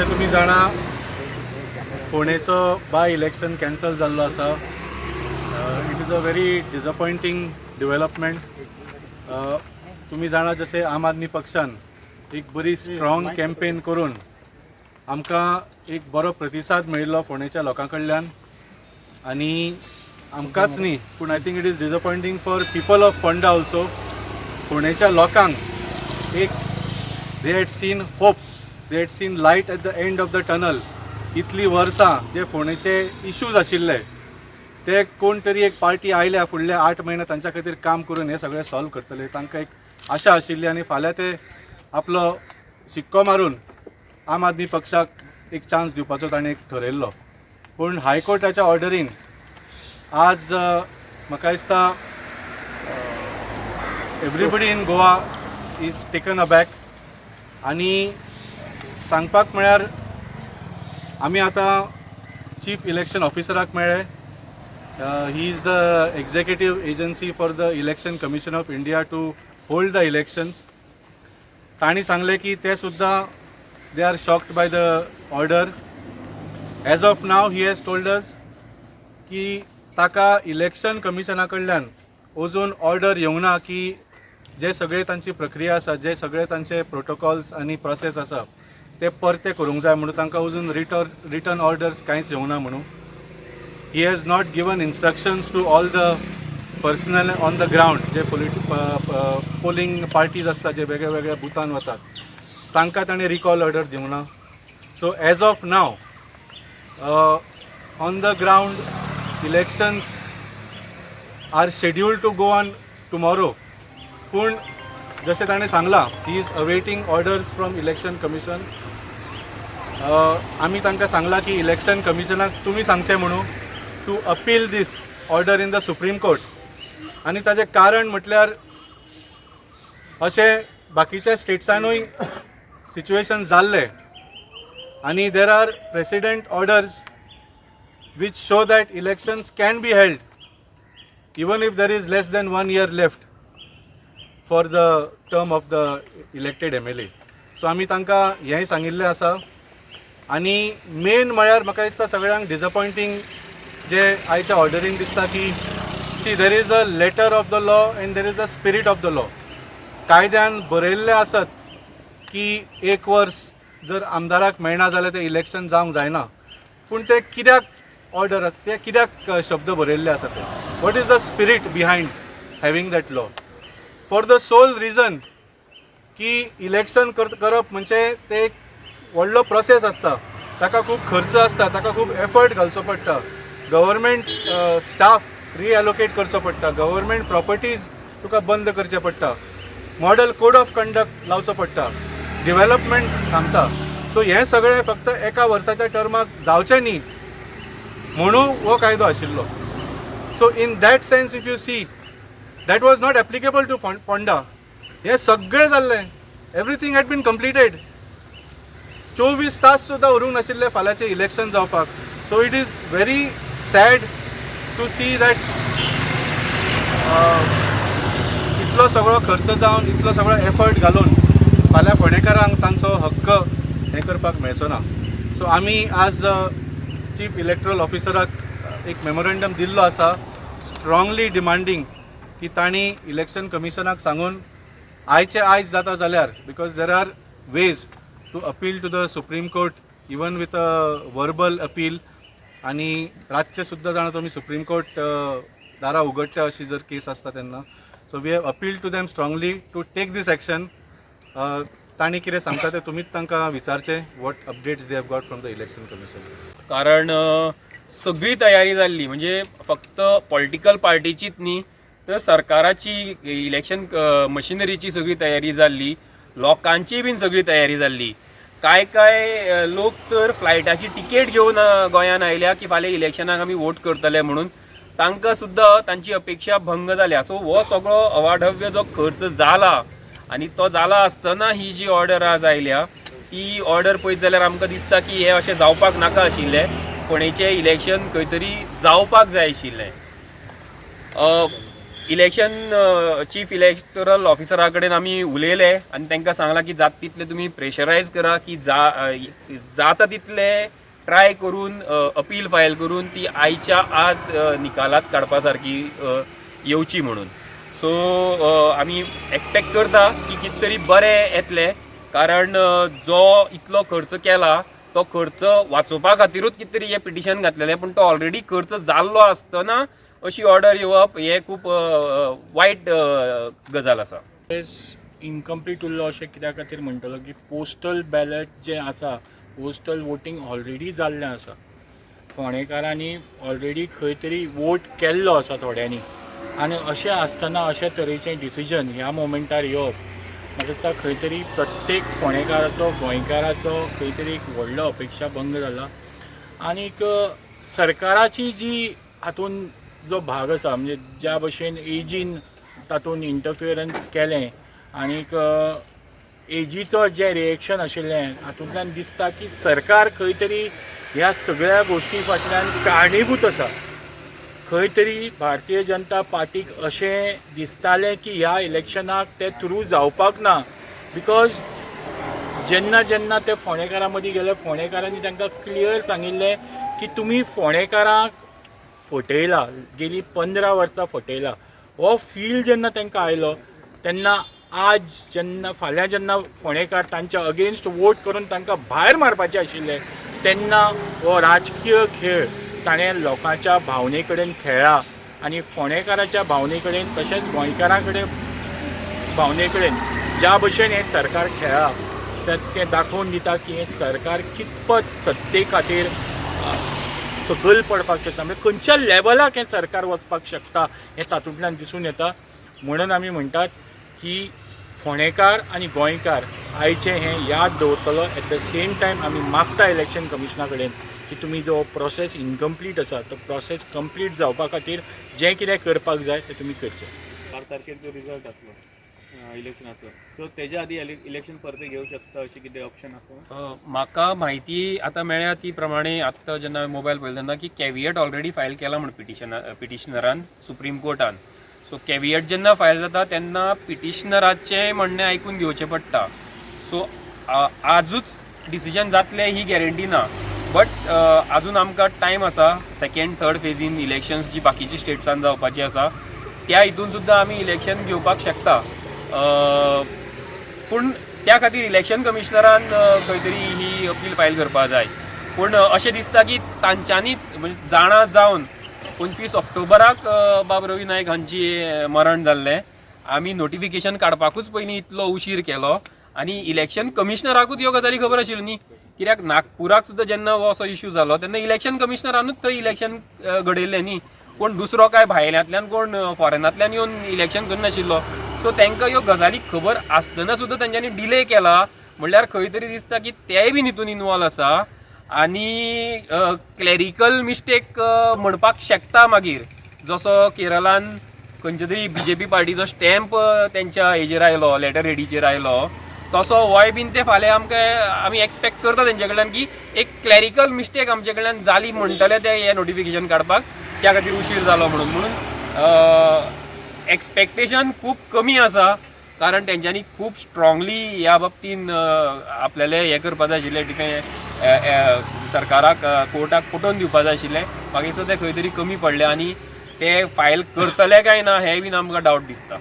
जशें तुमी जाणा, फोंडेचो बाय इलेक्शन कॅन्सल जाल्लो आसा. It is a very disappointing development. तुमी जाणा, जशें आम आदमी पक्षान एक बरी स्ट्रॉंग कॅम्पेन करून आमकां एक बरो प्रतिसाद मेळिल्लो फोंडेच्या लोकां कडल्यान आनी आमकांच न्ही, पूण I think it is disappointing for people of Ponda also. फोंडेच्या लोकांक एक they had seen hope, they had seen light at the end of the tunnel. इतली वर्सां जे फोंडेचे इश्यूज आशिल्ले, ते कोण तरी एक पार्टी आयल्या, फुडले 8 म्हयने तांच्या खातीर काम करून हे सगळें सॉल्व करतले, तांकां एक आशा आशिल्ली आनी फाल्यां ते आपलो शिक्को मारून आम आदमी पक्षाक एक चान्स दिवपाचो ताणें एक ठरयल्लो. पूण हायकोर्टाच्या ऑर्डरीन आज म्हाका दिसता everybody in Goa is taken aback. आनी सांगपाक म्हळ्यार आमी आतां चीफ इलेक्शन ऑफिसराक मेळ्ळे. He is the executive agency for the Election Commission of India to hold the elections. तांणी सांगलें की ते सुद्दां they are shocked by the order. As of now, he has told us की ताका इलेक्शन कमिशना कडल्यान अजून ऑर्डर येवंक ना की जे सगळे तांची प्रक्रिया आसा, जे सगळे तांचे प्रोटोकॉल्स आनी प्रोसेस आसा, ते परते करूंक जाय म्हणून. तांकां अजून रिटर्न ऑर्डर्स कांयच येवंक ना म्हणून. He has not given instructions to all the personnel on the ground, J polling parties आसता, जे वेगळे वेगळ्या बुथान वतात, तांकां ताणें रिकॉल ऑर्डर दिवंक ना. So as of now, on the ground, elections are scheduled to go on tomorrow. पूण जशें ताणें सांगलां, he is awaiting orders from Election Commission. आमी तांकां सांगलां की इलेक्शन कमिशनाक तुमी सांगचें म्हणून to appeal this order in the Supreme Court. आनी ताचें कारण म्हटल्यार अशें बाकीच्या स्टेट्सानूय सिच्युएशन जाल्लें आनी there are precedent orders which show that elections can be held even if there is less than one year left for the term of the elected MLA. So आमी तांकां हेंय सांगिल्लें आसा. आनी मेन म्हळ्यार म्हाका दिसता सगळ्यांक डिसअपॉयंटींग जे आयच्या ऑर्डरीन दिसता की, see, there is a letter of the law and there is a spirit of the law. कायद्यान बरयल्लें आसत की एक वर्स जर आमदाराक मेळना जाल्यार तें इलेक्शन जावंक जायना, पूण ते कित्याक ऑर्डर, ते कित्याक शब्द बरयल्ले आसा ते? What is the spirit behind having that law? For the sole reason की इलेक्शन करप म्हणजे ते एक व्हडलो प्रोसेस आसता, ताका खूब खर्च आसता, ताका खूब एफर्ट घालचो पडटा, गव्हर्मेंट स्टाफ रिएलोकेट करचो पडटा, गव्हर्मेंट प्रॉपर्टीज तुका बंद करचे पडटा, मॉडल कोड ऑफ कंडक्ट लावचो पडटा, डिवेलपमेंट थांबता. सो हें सगळें फक्त एका वर्साच्या टर्माक जावचें न्ही म्हणून हो कायदो आशिल्लो. So in that sense, if you see, that was not applicable to Ponda. हें सगळें जाल्लें, everything had been completed. 24 तास सुद्दां उरूंक नाशिल्ले फाल्यांचें इलेक्शन जावपाक. So it is very sad to see that इतलो सगळो खर्च जावन, इतलो सगळो एफर्ट घालून फाल्यां फोंडेकारांक तांचो हक्क हें करपाक मेळचो ना. सो आमी आज चीफ इलेक्ट्रल ऑफिसराक एक मेमोरेंडम दिल्लो आसा, स्ट्रांगली डिमांडींग की तांणी इलेक्शन कमिशनाक सांगून आयचे आयज जाता जाल्यार, because there are ways to appeal to the Supreme Court even with a verbal appeal. आनी रातचे सुद्दां जाणा तुमी, सुप्रीम कोर्ट दारां उगडटा अशी जर केस आसता तेन्ना. So we have appeal to them strongly to take this action. तांणी कितें सांगता तें तुमीच तांकां विचारचें, what updates they have got from the Election Commission. कारण सगळी तयारी जाल्ली, म्हणजे फक्त पॉलिटिकल पार्टीचीच न्ही तर सरकाराची, इलेक्शन मशिनरीची सगळी तयारी जाल्ली, लोकांची बीन सगळी तयारी जाल्ली. कांय कांय लोक तर फ्लायटाची तिकेट घेवन गोंयान आयल्या की फाल्यां इलेक्शनाक आमी वोट करतले म्हणून. तांकां सुद्दां तांची अपेक्षा भंग जाल्या. सो हो सगळो अवाढव्य जो खर्च जाला आनी तो जाला आसतना ही जी ऑर्डर आज आयल्या, ती ऑर्डर पळयत जाल्यार आमकां दिसता की हे अशें जावपाक नाका आशिल्लें. फोंडेचें इलेक्शन खंय तरी जावपाक जाय आशिल्लें. इलेक्शन चीफ इलेक्टोरल ऑफिसरा कडेन आमी उलयले आनी तांकां सांगलां की जाता तितलें तुमी प्रेशरायज करा की जा जाता तितले ट्राय करून अपील फायल करून ती आयच्या आज निकालात काडपा सारकी येवची म्हणून. सो आमी एक्सपेक्ट करता की कितें तरी बरें येतलें, कारण जो इतलो खर्च केला तो खर्च वाचोवपा खातीरूच कितें तरी हें पिटिशन घातलेलें, पूण तो ऑलरेडी खर्च जाल्लो आसतना अशी ऑर्डर येवप हें खूब वायट गजाल आसा. इनकम्प्लीट उरलो अशें कित्या खातीर म्हणटलो की पोस्टल बॅलट जें आसा, पोस्टल वोटींग ऑलरेडी जाल्लें आसा. फोंडेकारांनी ऑलरेडी खंय तरी वोट केल्लो आसा थोड्यांनी, आनी अशें आसतना अशे तरेचें डिसिजन ह्या मोमेंटार येवप म्हाका दिसता खंय तरी प्रत्येक फोंडेकाराचो, गोंयकाराचो खंय तरी एक व्हडलो अपेक्षा भंग जाला. आनीक सरकाराची जी हातून जो भाग आसा, म्हणजे ज्या भशेन एजीन तातूंत इंटरफियरन्स केलें आनीक एजीचो जें रिएक्शन आशिल्लें हातूंतल्यान दिसता की सरकार खंय तरी ह्या सगळ्या गोश्टी फाटल्यान कारणीभूत आसा. खंय तरी भारतीय जनता पार्टीक अशें दिसतालें की ह्या इलेक्शनाक ते थ्रू जावपाक ना, because जेन्ना जेन्ना ते फोंडेकारां मदीं गेले, फोंडेकारांनी तांकां क्लियर सांगिल्लें की तुमी फोंडेकारांक फटयला, गेली 15 वर्सां फटयला. हो फील जेन्ना तांकां आयलो तेन्ना आज जेन्ना फाल्यां जेन्ना फोंडेकार तांच्या अगेन्स्ट वोट करून तांकां भायर मारपाचे आशिल्ले तेन्ना हो राजकीय खेळ ताणें लोकांच्या भावने कडेन खेळ्ळा आनी फोंडेकाराच्या भावने कडेन तशेंच गोंयकारां कडेन भावने कडेन ज्या भशेन हें सरकार खेळ्ळा तें दाखोवन दिता की हें सरकार कितपत सत्ते खातीर सकयल पडपाक शकता, म्हणजे खंयच्या लेवलाक हें सरकार वचपाक शकता हें तातूंतल्यान दिसून येता. म्हणून आमी म्हणटात की फोंडेकार आनी गोंयकार आयचें हें याद दवरतलो. एट the same time आमी मागता इलेक्शन कमिशना कडेन की तुमी जो प्रोसेस इनकम्प्लीट आसा तो प्रोसेस कंप्लीट जावपा खातीर जें कितें करपाक जाय तें तुमी करचें. 4 तारखेर जो रिजल्ट जातलो इलेक्शनाचो, सो तेज्या आदी इलेक्शन परते घेवं शकता अशें कितें ऑप्शन आसा? म्हाका म्हायती आतां मेळ्ळ्या ती प्रमाणे आत्तां जेन्ना मोबायल पळयलो तेन्ना की कॅवियट ऑलरेडी फायल केला म्हूण पिटिशनरान सुप्रीम कोर्टान. सो कॅवियट जेन्ना फायल जाता तेन्ना पिटिशनराचें म्हणणें आयकून घेवचें पडटा. सो आजूच डिसिजन जातलें ही गॅरंटी ना, बट आजून आमकां टायम आसा. सेकेंड थर्ड फेजीन इलेक्शन्स जी बाकीची स्टेट्सान जावपाची आसा त्या हितून सुद्दां आमी इलेक्शन घेवपाक शकता. पूण त्या खातीर इलेक्शन कमिशनरान खंय तरी ही अपील फायल करपाक जाय. पूण अशें दिसता की तांच्यांनीच म्हणजे जाणा जावन 25 ऑक्टोबराक बाब रवी नायक हांची मरण जाल्लें, आमी नोटिफिकेशन काडपाकूच पयलीं इतलो उशीर केलो आनी इलेक्शन कमिशनराकूच ह्यो गजाली खबर आशिल्ल्यो न्ही, कित्याक नागपुराक सुद्दां जेन्ना हो असो इशू जालो तेन्ना इलेक्शन कमिशनरानूच थंय इलेक्शन घडयल्लें न्ही, कोण दुसरो काय भायल्यांतल्यान कोण फॉरेनांतल्यान येवन इलेक्शन करनाशिल्लो. सो तांकां ह्यो गजाली खबर आसतना सुद्दां तांच्यांनी डिले केला, म्हणल्यार खंय तरी दिसता की तेय बीन हितून इनवॉल्व आसा आनी क्लॅरिकल मिस्टेक म्हणपाक शकता. मागीर जसो केरळान खंयच्या तरी बीजेपी पार्टीचो स्टॅम्प तेंच्या हेजेर आयलो, लेटर हेडीचेर आयलो, तसो होय बीन ते फाल्यां आमकां आमी एक्सपेक्ट करता तेंचे कडल्यान की एक क्लॅरिकल मिस्टेक आमचे कडल्यान जाली म्हणटले ते हे नोटिफिकेशन काडपाक, त्या खातीर उशीर जालो म्हणून. म्हणून एक्सपेक्टेशन खूब कमी आसा, कारण तेंच्यांनी खूब स्ट्रॉंगली ह्या बाबतीन आपल्याले हें करपा जाय आशिल्लें, कितें सरकाराक कोर्टाक पटोवन दिवपा जाय आशिल्लें. म्हाका दिसता ते खंय तरी कमी पडले आनी ते फायल करतले काय ना हें बीन आमकां डावट दिसता.